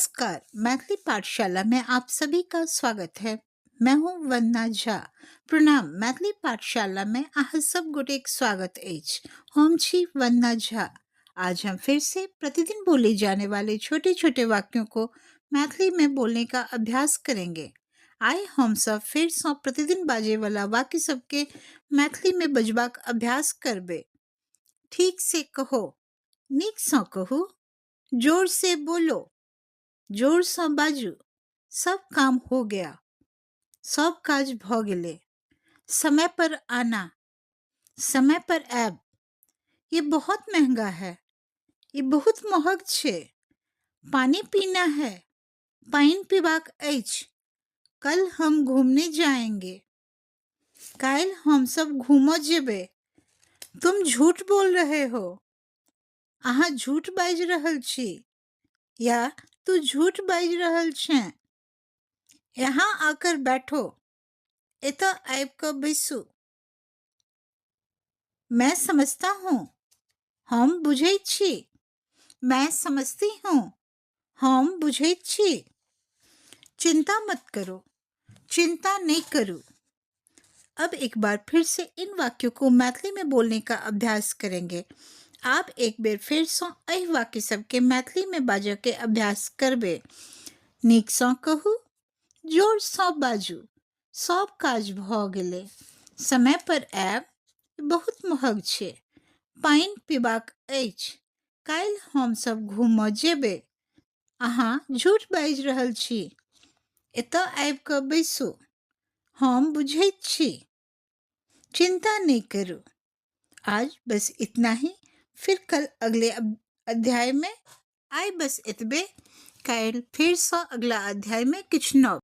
नमस्कार, मैथिली पाठशाला में आप सभी का स्वागत है। मैं हूं वंदना झा। प्रणाम, मैथिली पाठशाला में अहाँ सब गोटेक स्वागत अछि। हम छी वंदना झा। आज हम फिर से प्रतिदिन बोले जाने वाले छोटे छोटे वाक्यों को मैथिली में बोलने का अभ्यास करेंगे। आइ हम सब फेर सँ प्रतिदिन बाजै वाला वाक्य सबके मैथिली में बजबाक अभ्यास करबै। ठीक से कहो, नीक सँ कहू, जोर से बोलो, जोर सँ बाजू, सब काम हो गया, सब काज भ गेलै, समय पर आना, समय पर आयब, ये बहुत महंगा है, ई बहुत महग छै, पानी पीना है, पानि पीबाक अछि, कल हम घूमने जाएंगे, काल्हि हम सब घूमऽ जेबै, तुम झूठ बोल रहे हो, अहाँ झूठ बाजि रहल छी या तू झूठ बाजि रहल छें। यहाँ आकर बैठो, एतऽ आबि कऽ बैसू। मैं समझता हूँ, हम बुझैत छी। मैं समझती हूँ, हम बुझैत छी। चिंता मत करो, चिंता नहीं करू। अब एक बार फिर से इन वाक्यों को मैथिली में बोलने का अभ्यास करेंगे। आब एक बेर फेर सँ एहि वाक्य सबके मैथिली में बाजऽ के अभ्यास करबै। नीक सँ कहू, जोर सँ बाजू, सब काज भऽ गेलै, समय पर आयब, बहुत महग छै, पानि पीबाक अछि, काल्हि हम सब घूमऽ जेबै, अहाँ झूठ बाजि रहल छी, एतऽ आबि कऽ बैसू, हम बुझैत छी, चिंता नहीं करू। आज बस इतना ही, फिर कल अगले अध्याय में। आइ बस एतबे, काल्हि फेरसँ अगला अध्याय में किछु नव।